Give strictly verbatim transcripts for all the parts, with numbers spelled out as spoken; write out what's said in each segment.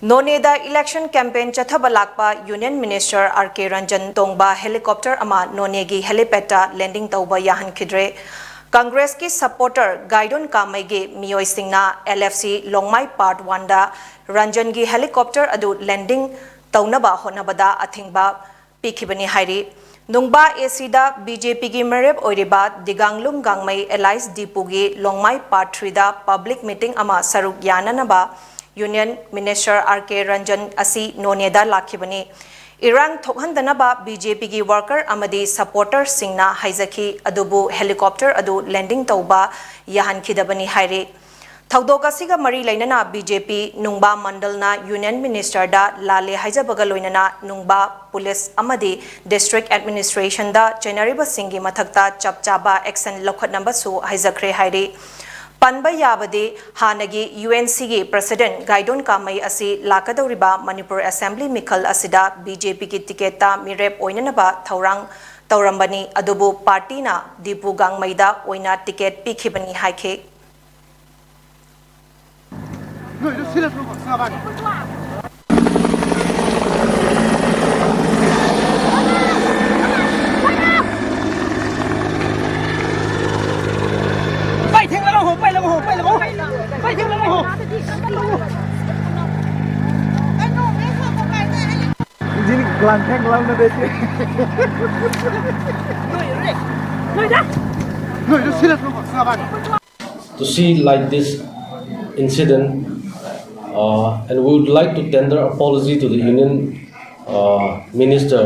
ꯅꯣꯅꯦꯗ election campaign ꯆꯠꯊꯕ ꯂꯥꯛꯄ Union Minister R K Ranjan ꯇꯣꯡꯕ helicopter ꯑꯃ ꯅꯣꯅꯦꯒꯤ helipad ꯇ landing ꯇꯧꯕ ꯌꯥꯍꯟꯈꯤꯗ꯭ꯔꯦ꯫ ꯀꯪꯒ꯭ꯔꯦꯁꯀꯤ supporter ꯒꯥꯏꯗꯣꯟ ꯀꯥꯃꯩꯒꯤ ꯃꯤꯑꯣꯏꯁꯤꯡꯅ L F C ꯂꯣꯡꯃꯥꯏ Part one ꯗ ꯔꯟꯖꯟꯒꯤ helicopter ꯑꯗꯨ landing ꯇꯧꯅꯕ ꯍꯣꯠꯅꯕꯗ ꯑꯊꯤꯡꯕ ꯄꯤꯈꯤꯕꯅꯤ ꯍꯥꯏꯔꯤ꯫ ꯅꯨꯡꯕꯥ A C the B J P ꯒꯤ ꯃꯔꯦꯞ ꯑꯣꯏꯔꯤꯕ ꯗꯤꯒꯥꯡꯂꯨꯡ ꯒꯥꯡꯃꯩ allies ꯗꯤꯄꯨꯒꯤ ꯂꯣꯡꯃꯥꯏ Part three ꯗ public meeting ꯑꯃ ꯁꯔꯨꯛ ꯌꯥꯅꯅꯕ Union Minister R K Ranjan ꯑꯁꯤ ꯅꯣꯅꯦꯗ ꯂꯥꯛꯈꯤꯕꯅꯤ꯫ ꯏꯔꯥꯡ ꯊꯣꯛꯍꯟꯗꯅꯕ B J P ꯒꯤ worker ꯑꯃꯗꯤ supporter ꯁꯤꯡꯅ ꯍꯥꯏꯖꯈꯤ, ꯑꯗꯨꯕꯨ helicopter ꯑꯗꯨ landing ꯇꯧꯕ ꯌꯥꯍꯟꯈꯤꯗꯕꯅꯤ ꯍꯥꯏꯔꯤ꯫ ꯊꯧꯗꯣꯛ ꯑꯁꯤꯒ ꯃꯔꯤ ꯂꯩꯅꯅ B J P ꯅꯨꯡꯕꯥ ꯃꯟꯗꯜꯅ Union Minister ꯗ ꯂꯥꯜꯂꯦ ꯍꯥꯏꯖꯕꯒ ꯂꯣꯏꯅꯅ ꯅꯨꯡꯕꯥ police ꯑꯃꯗꯤ district administration ꯗ ꯆꯦꯟꯅꯔꯤꯕꯁꯤꯡꯒꯤ ꯃꯊꯛꯇ ꯆꯞ ꯆꯥꯕ action ꯂꯧꯈꯠꯅꯕꯁꯨ ꯍꯥꯏꯖꯈ꯭ꯔꯦ ꯍꯥꯏꯔꯤ꯫ ꯄꯟꯕ ꯌꯥꯕꯗꯤ, ꯍꯥꯟꯅꯒꯤ U N C ꯒꯤ president ꯒꯥꯏꯗꯣꯟ ꯀꯥꯃꯩ ꯑꯁꯤ ꯂꯥꯛꯀꯗꯧꯔꯤꯕ ꯃꯅꯤꯄꯨꯔ assembly ꯃꯤꯈꯜ ꯑꯁꯤꯗ B J P ꯒꯤ ticket ꯇ ꯃꯤꯔꯦꯞ ꯑꯣꯏꯅꯅꯕ ꯊꯧꯔꯥꯡ ꯇꯧꯔꯝꯕꯅꯤ, ꯑꯗꯨꯕꯨ party ꯅ ꯗꯤꯄꯨ ꯒꯥꯡꯃꯩꯗ ꯑꯣꯏꯅ ticket ꯄꯤꯈꯤꯕꯅꯤ ꯍꯥꯏꯈꯤ꯫ To see like this incident, uh, and we would like to tender apology to the Union uh, Minister,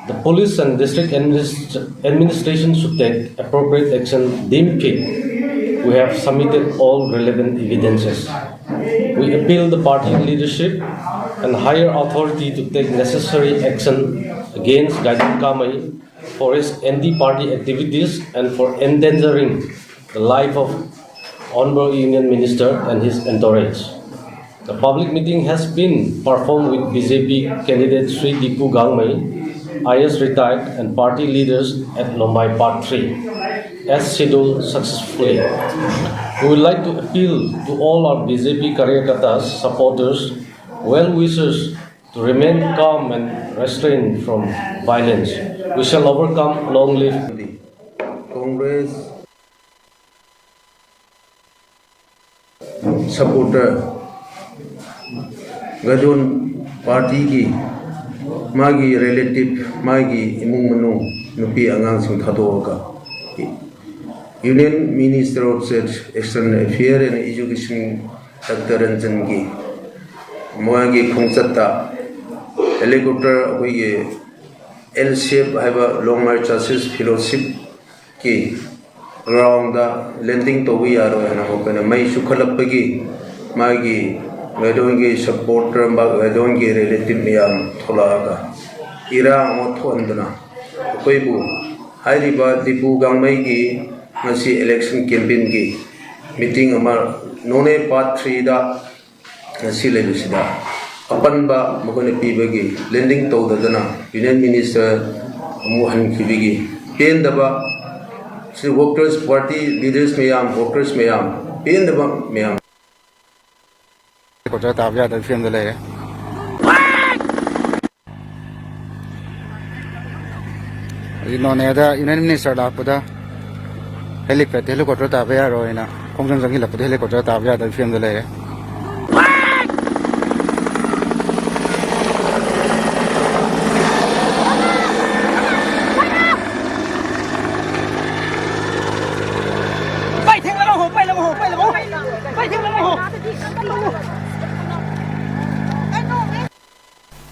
the police and district administ- administration should take appropriate action deemed fit. We have submitted all relevant evidences. We appeal the party leadership and higher authority to take necessary action against Gaidam Kamai for his anti-party activities and for endangering the life of Honorable Union Minister and his entourage. The public meeting has been performed with B J P candidate Sri Dipu Gangmei, I S retired, and party leaders at Lombai Part three. as scheduled successfully. We would like to appeal to all our B J P Karyakartas, supporters, well-wishers to remain calm and restrain from violence. We shall overcome. Long live. Congress supporter, ꯒꯥꯏꯗꯣꯟ party ꯒꯤ ꯃꯥꯒꯤ relative, ꯃꯥꯒꯤ ꯏꯃꯨꯡ ꯃꯅꯨꯡ, ꯅꯨꯄꯤ ꯑꯉꯥꯡꯁꯤꯡ ꯊꯥꯗꯣꯛꯑꯒ Union Minister of State External Affairs and Education Doctor ꯔꯟꯖꯟꯒꯤ ꯃꯥꯒꯤ ꯈꯣꯡꯆꯠꯇ helicopter ꯑꯩꯈꯣꯏꯒꯤ L shape ꯍꯥꯏꯕ Longmai Churches Fellowship ꯀꯤ ground ꯗ landing ꯇꯧꯕ ꯌꯥꯔꯣꯏ ꯍꯥꯏꯅ ꯃꯈꯣꯏꯅ ꯃꯩ ꯆꯨꯈꯠꯂꯛꯄꯒꯤ ꯃꯥꯒꯤ ꯒꯥꯏꯗꯣꯟꯒꯤ supporter, ꯃꯥ ꯒꯥꯏꯗꯣꯟꯒꯤ relative ꯃꯌꯥꯝ ꯊꯣꯛꯂꯛꯑꯒ ꯏꯔꯥꯡ ꯑꯃ ꯊꯣꯛꯍꯟꯗꯨꯅ ꯑꯩꯈꯣꯏꯕꯨ ꯍꯥꯏꯔꯤꯕ ꯗꯤꯄꯨ ꯒꯥꯡꯃꯩꯒꯤ ꯉꯁꯤ election campaign ꯒꯤ meeting ꯑꯃ ꯅꯣꯅꯦ part three ꯗ ꯉꯁꯤ ꯂꯩꯕꯁꯤꯗ ꯑꯄꯟꯕ ꯃꯈꯣꯏꯅ ꯄꯤꯕꯒꯤ landing ꯇꯧꯗꯗꯅ Union Minister ꯑꯃꯨꯛ ꯍꯟꯈꯤꯕꯒꯤ ꯄꯦꯟꯗꯕ, ꯁꯤ workers party leaders ꯃꯌꯥꯝ, workers ꯃꯌꯥꯝ, ꯄꯦꯟꯗꯕ ꯃꯌꯥꯝ꯫ Helicopter ꯇꯥꯕ ꯌꯥꯗꯕꯒꯤ ꯐꯤꯕꯝꯗ ꯂꯩꯔꯦ꯫ ꯍꯧꯖꯤꯛ ꯅꯣꯅꯦꯗ Union Minister ꯂꯥꯛꯄꯗ helipad ꯇ helicopter ꯇꯥꯕ ꯌꯥꯔꯣꯏꯅ ꯈꯣꯡꯖꯪ ꯆꯪꯁꯤꯜꯂꯛꯄꯗ helicopter ꯇꯥꯕ ꯌꯥꯗꯕꯒꯤ ꯐꯤꯕꯝꯗ ꯂꯩꯔꯦ꯫